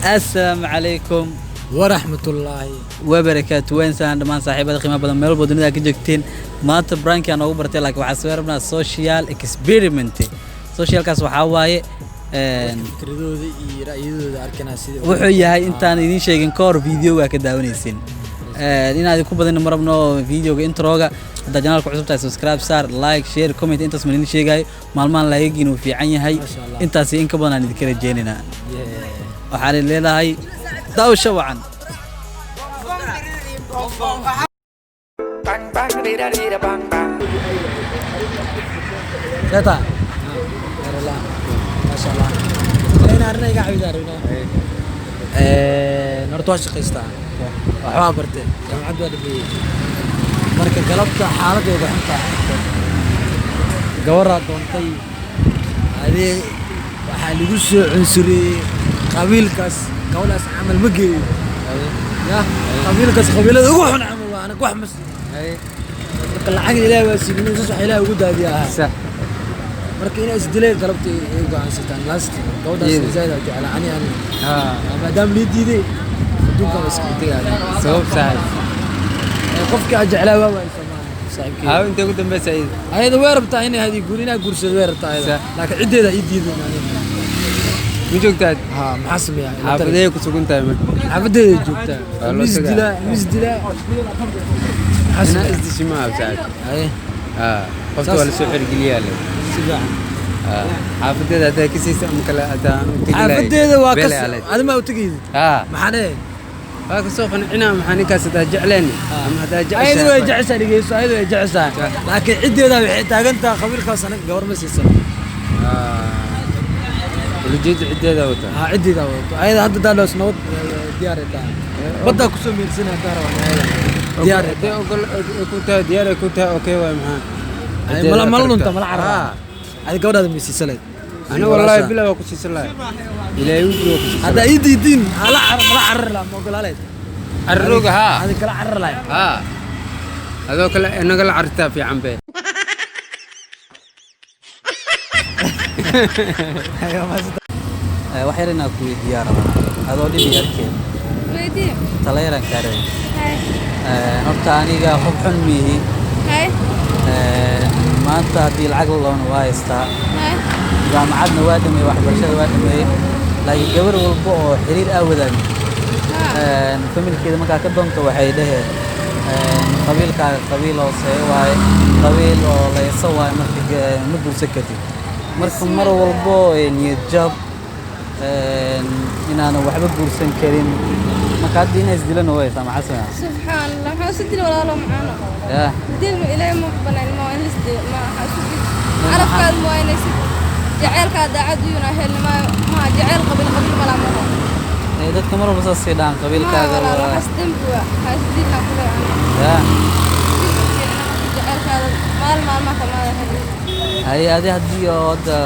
Assalaamu calaykum waraxmatullaahi wabarakaatu. Waan salaan dhammaan saaxiibada qiimaha badan meel walba dunida ka joogteen. Maanta prank-i aan noogu bartay, laakiin waxaa soo rabnaa social experiment. Socialkaas waxaa waaye fikradooda iyo ra'yadooda arkanaa sida wuxuu yahay intaan idiin sheegin ka hor video waa ka daawanaysin. Inaad ku badin ma rabno videoga introga. Haddaa channelka cusub tahay, subscribe saar, like, share, comment. Intaas ma idin sheegayo. Maalmahan laayagiin uu fiican yahay. Masha Allah. Intaasi in ka badan aan idinka rajeynaynaa. Waxaan idin leedahay daawasho wacan. Bang bang rira rira bang bang. Seeta Yarala, maasha Allah, in arrin iga caawidaa rabnaa. Horta waa shaqaystaa, waxbaa bartay, jaamacad waa dhameeyey. Marka galabta xaaladooda xun tahay, gabaraa doontay adee, waxaa lagu soo cunsureeyey qabiilkaas gabadhaas camal ma geeyo ya qabiilkaas qabiilada ugu xun camal waa, anaga wax ma siin. Marka lacag Ilaahay waa siinin, saas wax Ilaahay ugu daadiya ahaa. Marka inay isdileen galabta ay go'aansataan last gabadhaas. Iyada. Zaid aan jeclaa ani maadaama lii diiday, adduunkan waa iskaga tegaya. Sabab, saaxiib? Qofkii aan jeclaa waa waay Soomaali saaxiibkey. Haa, intee ugu dambeysa iyada? Ayada way rabtaa inay hadii guur inaa guursado way rabtaa ayada. Laakiin ciddeeda ii diiday aniga. Ma joogtaa? Ha, maxaa sameeyaa? Ila tali. Xaafadee ku sugan tahay marka? Xaafadeeda joogtaa. Waa loo mis tagaa. Dilaa mis dilaa, maxaa Inaa sameeyaa? isdishi ma aha, saaxiib. Haye. Haa, qofta waa lasoo xergeliyaa le. Si fiican. Haa, xaafadeeda haddaa ka siisa ama kale haddaan u tegi lahayd, Xaafadeeda waa beel kas aleed. Adi ma u tegaydi? Haa. Maxaa dheh? Waa kasoo qancinaa. Maxaa ninkaas haddaa jecleen ama haddaa Ayadu way jeceshahay? Jeceshahay, dhegeyso, ayadu way jeceshahay, laakiin ciddeeda waxay taagan tahay qabiilkaas anaga gabar ma siisan. Ulajeeda ciddeeda wata. Ha, ciddeeda wadato. Ayada hadda daadhaws nabad diyaar ay tahay, baddaa kusoo meersanaya haddaan rabaan ayada diyaar ay Hadday tahay. Ogol ay ku tahay, diyaar ay ku tahay, okay waay. Maxaa Ay, ciddeeda mala karta. lunta mala carara. Haa. Adi gabadhaada ma siisan lahayd? Ana wallaahi bilaa waa ku siisan lahay, Ilaahay wuu ku siisan. Haddaa ii diidiin ala car mala carari lahaa, ma ogolaa lahayd? Carrowga, haa. Adi kala carari lahayd? Haa, adoo kale inaga la cartaa fiican be. Wax yar inaan ku weydiiyaa rabaa adoo dhibi arkeen. Weydii. Tala yaraan kaa rabay. Hay. Horta aniga qof xun miihi. Hay. Maanta haddii lacag la loona waa haystaa. Hay. Jaamacadna waa dhameeyey, waxbarashada waa dhameeyey, laakiin gabar walba oo xiriir aa wadaagno familkeeda markaa ka doonto waxay dhaheen qabiilkaaga qabiil hooseeyo waaye, qabiil oo layso waaye, marka ma guursan kartid. Marka mar walbo niyad jab inaanan waxba guursan karin. Marka hadda inaa isdilana way haysaa, maxaa sameeyaa? Subxaan Allah, maxaa isu dili, walaalo macaano? Yah. Dil Ilaahay ma banayn, ma in lis dilo, ma waxaa isu dil calafkaad ma waynaysid, jaceylkaa daacad uyuna helni maayo, ma jaceyl qabiil qabiil malaa maho. Dadka mar walba saasay dhahaan Ma qabiilkaaga walaalo waa waxaas dembi waa, waxaa is dilna kule ani. Yah. Jaceylkaada maalin maalmaha kamaada helin. Haye, adi haddii oo hadda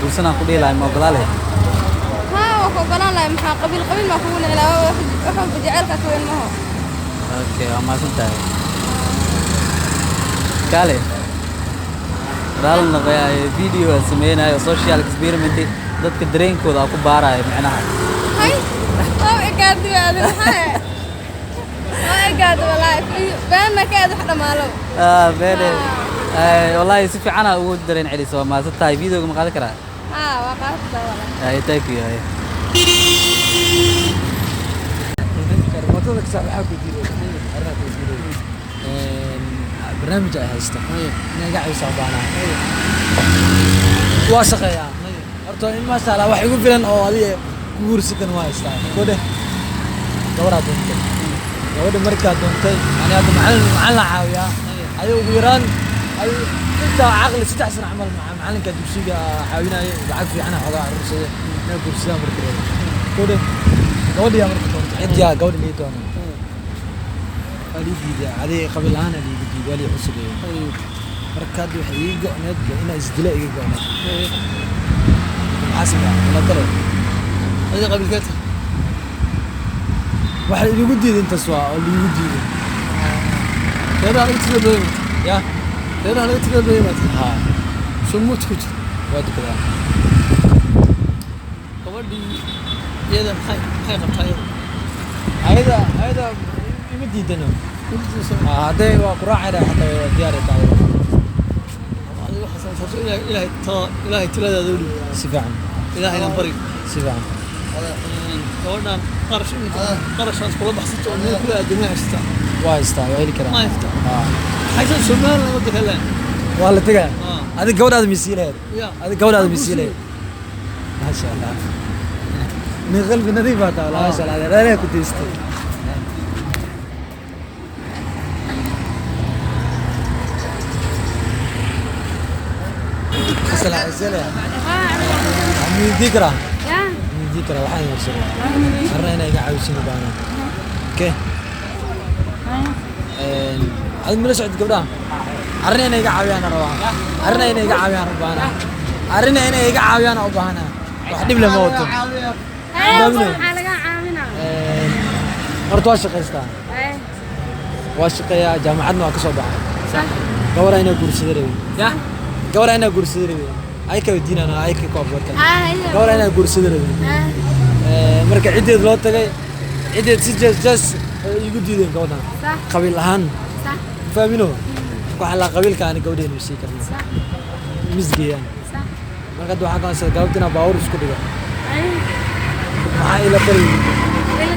guursanaan ku dhihi lahay, ma ogolaa lahayd? Haa, waa ku ogolaan lahay. Maxaa qabiil qabiil maa kugu niclaa? Wax walba jaceylkaa ka weyn maho. Okay, waa mahadsan tahay. Kaale raali noqoya, video aan sameynayo, social experiment, dadka dareenkooda aan ku baarayo micnaha. Hay, waa ekaadi adi, maxaa waa ekaadi? Walaahi beenna ka aad wax dhamaalo. Ah, beene. Wallahi si fiican aa ugu dareen celisa, waa mahadsan tahay. Videoga ma qaadan karaa? Haa, waa qaadata walaahi. Ay, thank you. Ay. Wadada ka waxaa ku diiday arrinaa ku diiday barnaamij ay haysta inay iga caawisaa baanaa. Waa shaqeeyaa horta in maasha Allah wax igu filan oo adiga ku guursakan waa haystaa. Kodhe gabadhaa doontay, gabadha markaa doontay ani hadda macallin macallin la caawiyaa. Adiga ugu yaraan adi intaa caqli 3 sano camal macallinka dugsiga caawinaya, lacag fiicana xoogaa aruursaday inaa guursadaan. Marka reebo kodhe gabadhiyaa marka doontay, cidyaa gabadha lii doonay, waa lii diiday. Adiga qabiil ahaan aa liiga diiday, waa lii xusugeeyay. Marka hadda waxay iiga go'need inaa isdila iga go'need. Maxaa sameeyaa? Wala tale. Adiga qabiilkee tahay? Waxa iigu diiday intaas waa oo liigu diiday. Reeraha laga tirada badan maata. Ya. Reeraha laga tirada badan maata. Haa. Soo muud ku jir. Waa tukadaa. Gabadhii Iyada maxay qabtaa iyada? Ayada ima diidano. Hadday waa ku raacayna xataa waa diyaar ay tahay. Adiga waxaa samaysa Ilaahay Ilaahay tiladaada u dhiib. Si fiican. Ilaahayna bari. Si fiican. Gabadhan qarash inta qarashaas kula baxsato oo meel kula aadamay haystaa. Waa haystaa, waa heli karaa. Ma haystaa. Haysan Somaliland waddanka leen. Waa la tegaa. Adiga gabadhaada ma sii lahayd? Ya. Adiga gabadhaada ma sii lahayd? Maasha Allah. Nin qalbi nadiif baa tahay, maasha Allah. Ilaahay ku deystay. Asalaam salaam. Midi karaa. Midi karaa waxaan yarsadaa. Arrin inay iga caawisin u baahnaa. Okay. Adiga mala socod gabdhaha? Arrin inay iga caawiyaan aan rabaa. Arrin inay iga caawiyaan u baahnaa. Arrin inay iga caawiyaan u baahnaa. Wax dhib lama wato. Maxaa laga caawinaa? Horta waa shaqaystaa. Waa shaqeeyaa, jaamacadna waa ka soo baxay. Sax. Gabadha inay guursada rabay. Gabadha inay guursada rabay. Ay ka weydiinaan, ay ka koob wartan. Gabadha inay guursada rabay. Marka ciddeed loo tagay, ciddeed si jees jees igu diideen gabadhan. Sax. Qabiil ahaan. Sax. Fahmino? Waxaa la qabiilka aan gabadheena sii karno. Sax. Misgeeyaan. Sax. Marka hadda waxaa go'aansaday gabadha inaa baabuur isku dhigo. Maxaa ila taliyay?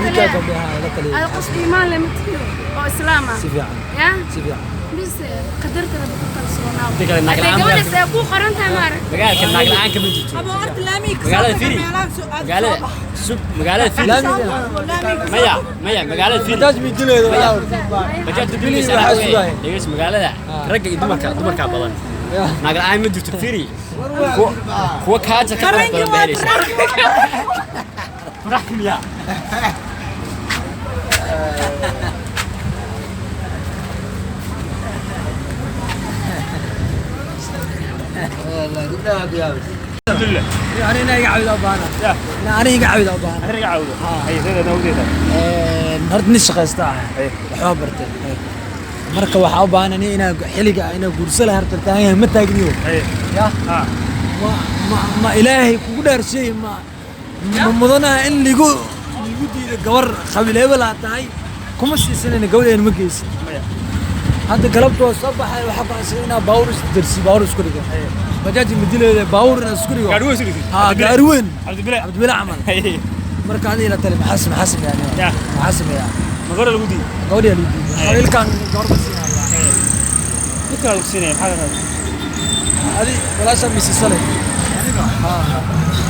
Ninkaa gabdhaha ila taliyay. Ada qof iimaan leh ma tihido oo islaam ah. Si fiican. Ya? Si fiican. Mise qadarta Rabbi ku kalsoonaaw. Midda kale, naag Hadday la'aan gabadhaas ay kuu qoran tahay ma arag. Magaalka naag la'aan kama jirto. Magaalada Firi. Magaalada sub magaalada Firi. Maya, maya magaalada Firi. Bajaaj mi dileedo Maya. walaa. Bajaaj Bili dubilaysa waxaa sugaya. Dhegeyso magaalada ragga iyo dumarka badan. Naag la'aan ma jirto Firi. Kuwa kaaja ka qurux badan baa helaysaa. Farax miyaa? Arrin inay iga caawido u baahnaa. Arrin iga caawido u baahnaa. Arrin iga caawido. Hay sida nawdeeda. Horta nin shaqaysta ah. Waxba bartay. Marka waxaa u baahan aniga inaa xilliga inaa guurso lahaa horta taagan yahay ma taagniyo. Ya? Ma Ilaahay kugu dhaarshay ma mudanaha in ligu diido gabar qabiil hebel aad tahay kuma siisanayna gabadheena ma geysid. Hadda galabta waa soo baxay, waxaa go'aansaday inaa baabuur is darsi, baabuur isku dhigo. Bajaaj ma dileeda, baabuur inaa isku dhigo. Gaari weyn isku dhigtid? Haa, gaari weyn. Cabdibile. Cabdibile camal. Marka adiga ila tali, maxaa sameeyaa aniga? Maxaa sameeyaa? Ma gabadha lagu diiday? Gabadha lagu diiday. Qabiilkan gabar ma siinaa. Mid kale lagu siinaya, maxaa ka qaad? Adi walaasha ma siisanay. Haa.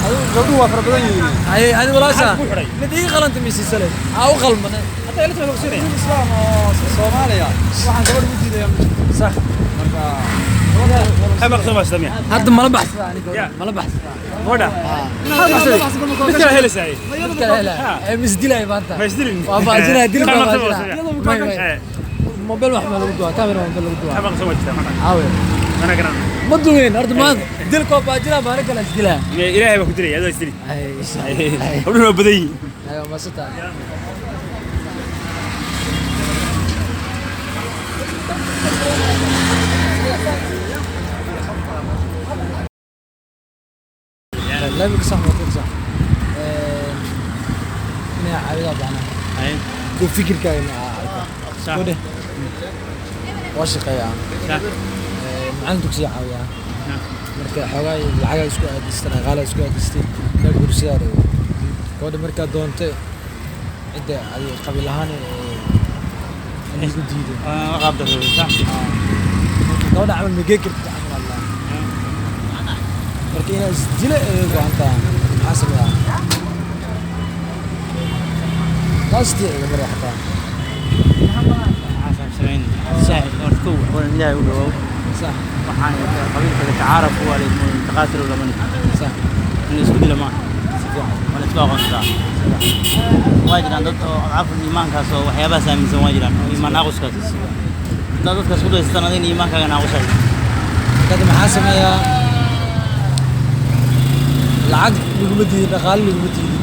Adigu gabdhuhu waa fara badan yihiin. Ay, adi walaasha. Maxaa kugu xidhay? Mid ii qalanta ma siisanay. Aa u qalmanay. Hadda ila tali lagu siinaya. Islaam oo Soomaaliya waxaan gabadh ugu diidayaa ma jirto. Sax. Marka Maxay maqsan baa sidamiya? Hadda mala baxsada aniga. Ya. Mala baxsada. Gabadha. Mid kale helaysaa. Mid kale helaa. Ee misdilay maanta. Ma isdilin. Waa baajinaa, dilka Maxay waa maqsan baa baajinaa. sidamiya? May, may. Mobile wax ma lagu duwaa, camera mobile lagu duwaa. Maxay maqsan baa jirtaa? Caawe. Mana garan. Ma duween horta maanta. Dilka waa baajinaa, maalin kale isdilaa. Ilaahay baa ku dilaya, adoo isdili. Ay, Gabdhuhu waa badan yihiin. Ay, waa masantahay. Laamiga sax, wadada sax. Inay caawido baahnaa. Ku fikirkaaga inay arko. Sax. Ku dheh. Waa shaqeeyaa. Sax. Macallin dugsiga caawiyaa. Marka xoogaa lacagaa isku aadistay, dhaqaala isku aadistay, inaa guursadaa rabay. Gabadha markaa doontay, cidda adiga qabiil ahaan in igu diiday. Qaab darro, sax. Gabadha camal ma gee kartid camal Allah. Marka inaa isdila ay go'an tahay. Maxaa sameeyaa? Taas tii iga maray xataa. Ilaahay u dhawow. Sax. Waxaan qabiilka tacaaraf waa la taqaatulu laman. Sax. In isku dilo maaha. Waa la isku aqoonsadaa. Waa jiraan dad oo adcaaful iimaankaas oo waxyaabahaas aaminsan waa jiraan oo iimaan naaquskaas. Haddaad dadkaas ku daysatan adina iimaankaaga naaqusay. Marka maxaa sameeyaa? Lacag laguma diidin, dhaqaale laguma diidin.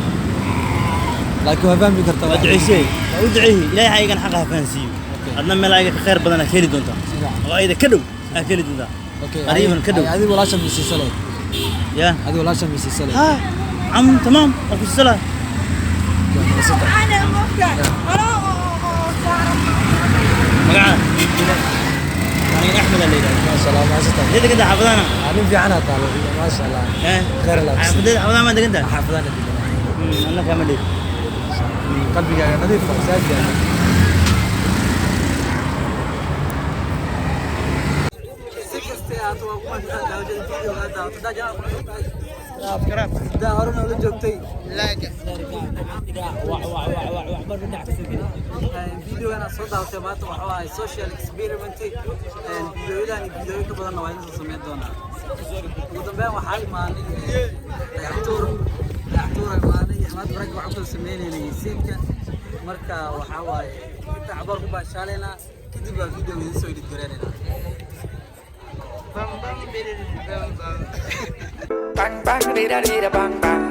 Laakiin waa fahmi kartaa. Waa duceysay. Waa u duceeyey. Ilaahay ayagan xaqa ha fahansiiyo. Adna meel ayaga ka khayr badan aad ka heli doontaa. Oo ayada ka dhow aad ka heli doontaa. Okay. Qariiban ka dhow. Adiga walaasha ma siisanay. Ya. Adiga walaasha ma siisanay. Ha. Cam tamaam. Waa ku siisanaa. Magaca? Aniga Axmed la yidhahdaa. Maasha Allah, maasha. Intee degan tahay xaafadahana? Nin fiican aad tahay, maasha Allah. Eh? Khayr Allah. Xaafadada xaafadaha ma degan tahay? Xaafadana degan. Anna kama dheer. Qalbigaaga nadiif ah, saafi ah. Si kastee ahaato, waa ku mahadsan daawashada video aad daawato. Haddaa jecel ku tahay, haddaa hore noola joogtay, videogan aad soo daawatay maanta waxa waaye social experiment. Videoyadan iyo videoyo ka badanna waa idin soo sameyn doonaa. Ugu dambeyn waxaa imaanay Dhagaxtuur. Dhagaxtuur imaanay maanta, ragga waxaan kusoo sameynaynay siidka. Marka waxaa waaye inta cabaar ku baashaalaynaa, kadib baa video idin soo edit gareynaynaa. Bang bang, dida dida bang bang.